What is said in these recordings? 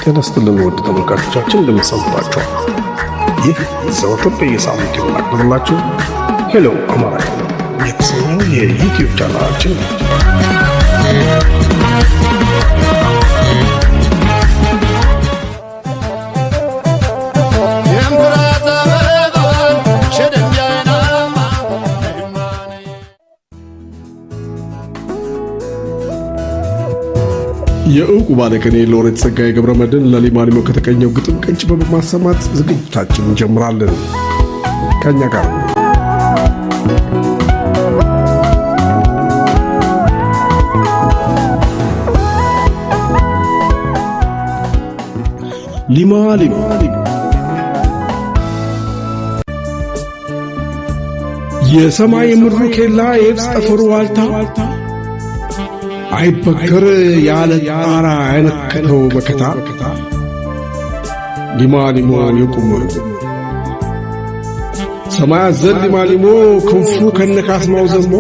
ጤና ይስጥልን ውድ ተመልካቾቻችን፣ እንደምን ሰንብታችኋል? ይህ ዘወትር በየሳምንቱ የምናቀርብላችሁ ሄሎ አማራ የተሰኘው የዩቲዩብ ቻናላችን ነው። የእውቁ ባለቅኔ ሎሬት ጸጋዬ ገብረመድኅን ለሊማሊሞ ከተቀኘው ግጥም ቅንጭብ በማሰማት ዝግጅታችን እንጀምራለን። ከእኛ ጋር ሊማሊሞ። የሰማይ ምድሩ ኬላ፣ የብስ ጠፈሩ ዋልታ፣ አይበከር ያለ ጣራ አይነከተው መከታ፣ ሊማሊሞ የቁም ሰማይ አዘል ሊማሊሞ ክንፉ ከነካስማው ዘሞ፣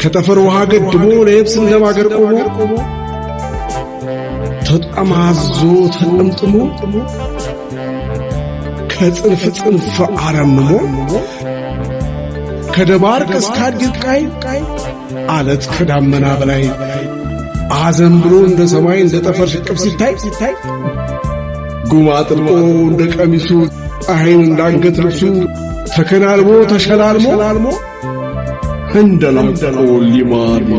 ከጠፈር ውሃ ገድቦ ለየብስ እንደማገር ቆሞ፣ ተጠማዞ ተጠምጥሞ፣ ከጽንፍ ጽንፍ አረምሞ፣ ከደባርቅ እስከ አዲርቃይ አለት ከዳመና በላይ አዘንብሎ እንደ ሰማይ እንደ ጠፈር ሽቅብ ሲታይ፣ ጉማ አጥልቆ እንደ ቀሚሱ፣ ፀሐይን እንደ አንገት ልብሱ ተከናልሞ ተሸላልሞ እንደ ላቆ ሊማሊሞ።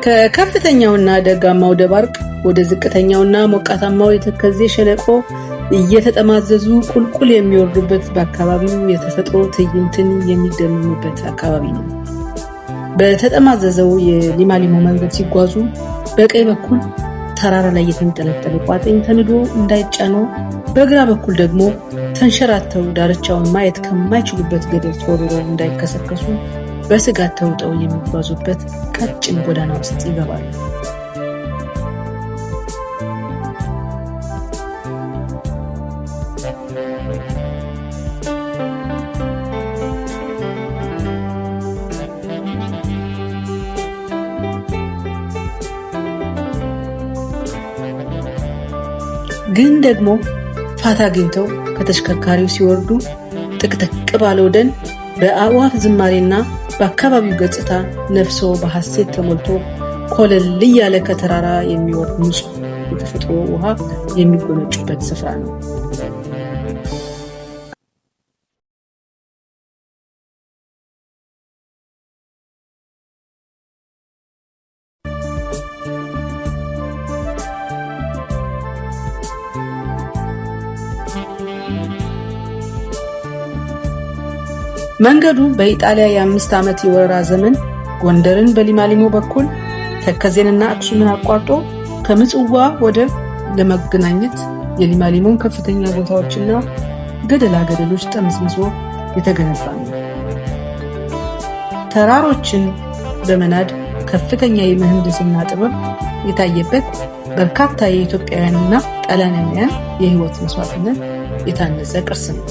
ከከፍተኛውና ደጋማው ደባርቅ ወደ ዝቅተኛውና ሞቃታማው የተከዜ ሸለቆ እየተጠማዘዙ ቁልቁል የሚወርዱበት፣ በአካባቢው የተፈጥሮ ትዕይንትን የሚደመሙበት አካባቢ ነው። በተጠማዘዘው የሊማሊሞ መንገድ ሲጓዙ በቀኝ በኩል ተራራ ላይ የተንጠለጠለ ቋጥኝ ተንዶ እንዳይጫነው፣ በግራ በኩል ደግሞ ተንሸራተው ዳርቻውን ማየት ከማይችሉበት ገደል ተወርውረው እንዳይከሰከሱ በስጋት ተውጠው የሚጓዙበት ቀጭን ጎዳና ውስጥ ይገባሉ። ግን ደግሞ ፋታ አግኝተው ከተሽከርካሪው ሲወርዱ ጥቅጥቅ ባለው ደን፣ በአዕዋፍ ዝማሬና በአካባቢው ገጽታ ነፍሶ በሐሴት ተሞልቶ ኮለል እያለ ከተራራ የሚወርድ ንጹህ የተፈጥሮ ውሃ የሚጎነጩበት ስፍራ ነው። መንገዱ በኢጣሊያ የ5 ዓመት የወረራ ዘመን ጎንደርን በሊማሊሞ በኩል ተከዜንና አክሱምን አቋርጦ ከምጽዋ ወደብ ለመገናኘት የሊማሊሞን ከፍተኛ ቦታዎችና ገደላ ገደሎች ጠምዝምዞ የተገነባ ነው። ተራሮችን በመናድ ከፍተኛ የምህንድስና ጥበብ የታየበት፣ በርካታ የኢትዮጵያውያንና ጣሊያናውያን የሕይወት መስዋዕትነት የታነጸ ቅርስ ነው።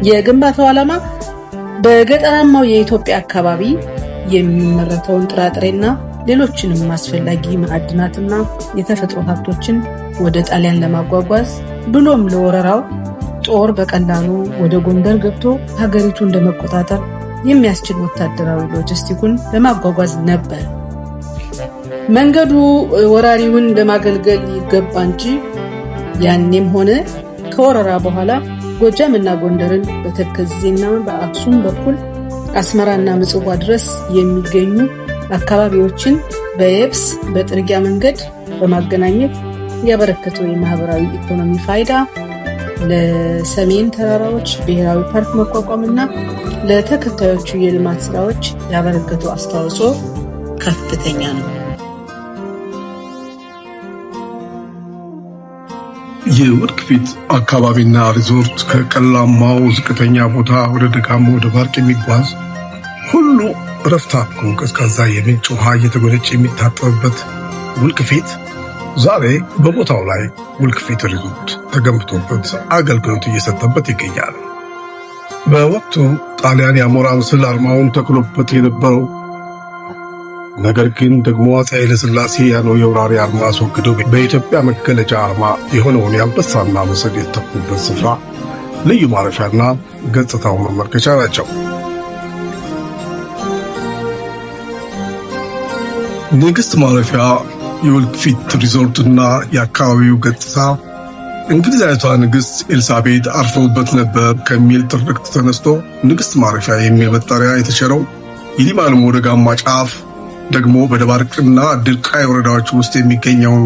የግንባታው ዓላማ በገጠራማው የኢትዮጵያ አካባቢ የሚመረተውን ጥራጥሬና ሌሎችንም አስፈላጊ ማዕድናትና የተፈጥሮ ሀብቶችን ወደ ጣሊያን ለማጓጓዝ ብሎም ለወረራው ጦር በቀላሉ ወደ ጎንደር ገብቶ ሀገሪቱን ለመቆጣጠር የሚያስችል ወታደራዊ ሎጂስቲኩን ለማጓጓዝ ነበር። መንገዱ ወራሪውን ለማገልገል ይገባ እንጂ ያኔም ሆነ ከወረራ በኋላ ጎጃምና ጎንደርን በተከዜና በአክሱም በኩል አስመራና ምጽዋ ድረስ የሚገኙ አካባቢዎችን በየብስ በጥርጊያ መንገድ በማገናኘት ያበረከተው የማህበራዊ ኢኮኖሚ ፋይዳ ለሰሜን ተራራዎች ብሔራዊ ፓርክ መቋቋምና ለተከታዮቹ የልማት ስራዎች ያበረከተው አስተዋጽኦ ከፍተኛ ነው። የውልክፊት አካባቢና ሪዞርት ከቀላማው ዝቅተኛ ቦታ ወደ ደጋማው ደባርቅ የሚጓዝ ሁሉ እረፍት አድርጎ ቀዝቃዛ የምንጭ ውሃ እየተጎነጨ የሚታጠብበት ውልክፊት ዛሬ በቦታው ላይ ውልክፊት ሪዞርት ተገንብቶበት አገልግሎት እየሰጠበት ይገኛል። በወቅቱ ጣሊያን የአሞራ ምስል አርማውን ተክሎበት የነበረው፣ ነገር ግን ደግሞ አፄ ኃይለ ሥላሴ ያነው የወራሪ አርማ አስወግደው በኢትዮጵያ መገለጫ አርማ የሆነውን የአንበሳና ምስል የተኩበት ስፍራ ልዩ ማረፊያና ገጽታው መመልከቻ ናቸው። ንግሥት ማረፊያ፣ የውልክፊት ሪዞርትና የአካባቢው ገጽታ እንግሊዛዊቷ ንግሥት ኤልሳቤጥ አርፈውበት ነበር ከሚል ትርክት ተነስቶ ንግሥት ማረፊያ የሚል መጠሪያ የተቸረው የሊማሊሞ ደጋማ ጫፍ ደግሞ በደባርቅና ድርቃይ ወረዳዎች ውስጥ የሚገኘውን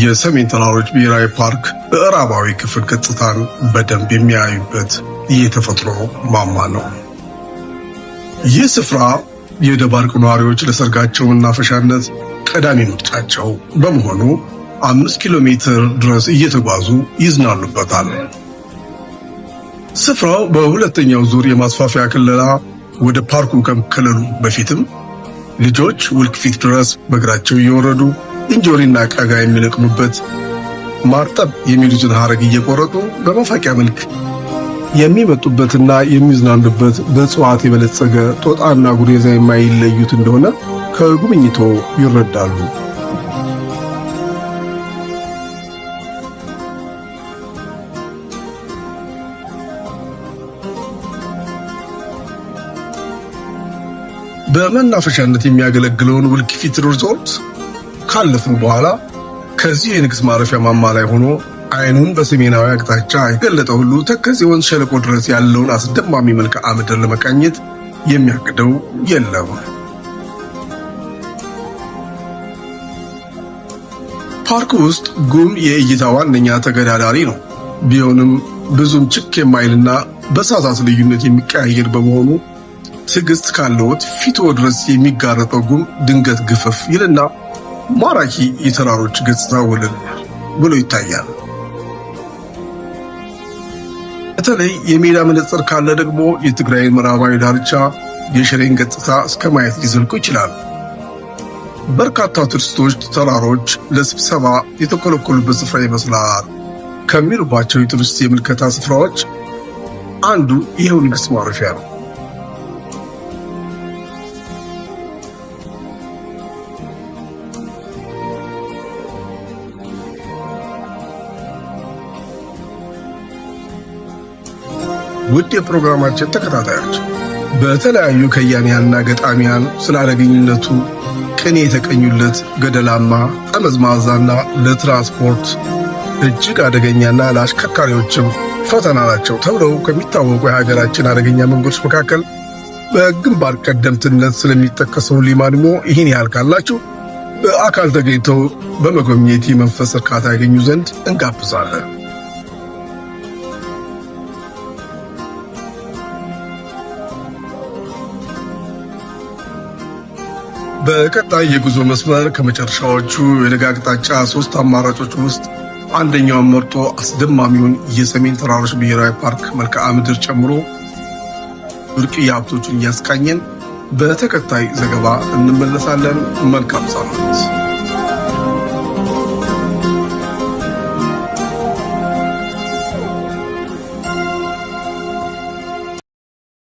የሰሜን ተራሮች ብሔራዊ ፓርክ ምዕራባዊ ክፍል ገጽታን በደንብ የሚያዩበት የተፈጥሮ ማማ ነው። ይህ ስፍራ የደባርቅ ነዋሪዎች ለሰርጋቸው መናፈሻነት ቀዳሚ ምርጫቸው በመሆኑ 5 ኪሎ ሜትር ድረስ እየተጓዙ ይዝናኑበታል። ስፍራው በሁለተኛው ዙር የማስፋፊያ ክለላ ወደ ፓርኩ ከመከለሉ በፊትም ልጆች ውልክፊት ድረስ በእግራቸው እየወረዱ እንጆሪና ቀጋ የሚለቅሙበት፣ ማርጠብ የሚሉትን ሐረግ እየቆረጡ በመፋቂያ መልክ የሚመጡበትና የሚዝናኑበት፣ በእጽዋት የበለጸገ፣ ጦጣና ጉሬዛ የማይለዩት እንደሆነ ከጉብኝቶ ይረዳሉ። በመናፈሻነት የሚያገለግለውን ውልክፊት ሪዞርት ካለፍን በኋላ ከዚህ የንግሥት ማረፊያ ማማ ላይ ሆኖ አይኑን በሰሜናዊ አቅጣጫ የገለጠ ሁሉ ተከዜ ወንዝ ሸለቆ ድረስ ያለውን አስደማሚ መልክዓ ምድር ለመቃኘት የሚያግደው የለም። ፓርክ ውስጥ ጉም የእይታ ዋነኛ ተገዳዳሪ ነው። ቢሆንም ብዙም ችክ የማይልና በሰዓታት ልዩነት የሚቀያየር በመሆኑ ትዕግስት ካለዎት ፊትዎ ድረስ የሚጋረጠው ጉም ድንገት ግፍፍ ይልና ማራኪ የተራሮች ገጽታ ወለል ብሎ ይታያል። በተለይ የሜዳ መነጽር ካለ ደግሞ የትግራይን ምዕራባዊ ዳርቻ የሽሬን ገጽታ እስከ ማየት ሊዘልቁ ይችላል። በርካታ ቱሪስቶች ተራሮች ለስብሰባ የተኮለኮሉበት ስፍራ ይመስላል ከሚሉባቸው የቱሪስት የምልከታ ስፍራዎች አንዱ ይኸው ንግሥት ማረፊያ ነው። ውድ የፕሮግራማችን ተከታታዮች፣ በተለያዩ ከያንያንና ገጣሚያን ስለ አደገኝነቱ ቅኔ የተቀኙለት ገደላማ፣ ጠመዝማዛና ለትራንስፖርት እጅግ አደገኛና ለአሽከርካሪዎችም ፈተና ናቸው ተብለው ከሚታወቁ የሀገራችን አደገኛ መንገዶች መካከል በግንባር ቀደምትነት ስለሚጠቀሰው ሊማሊሞ ይህን ያህል ካላችሁ በአካል ተገኝተው በመጎብኘት የመንፈስ እርካታ ያገኙ ዘንድ እንጋብዛለን። በቀጣይ የጉዞ መስመር ከመጨረሻዎቹ የደጋ አቅጣጫ ሶስት አማራጮች ውስጥ አንደኛውን መርጦ አስደማሚውን የሰሜን ተራሮች ብሔራዊ ፓርክ መልክዓ ምድር ጨምሮ ብርቅዬ ሀብቶችን እያስቃኘን በተከታይ ዘገባ እንመለሳለን። መልካም ሳምንት።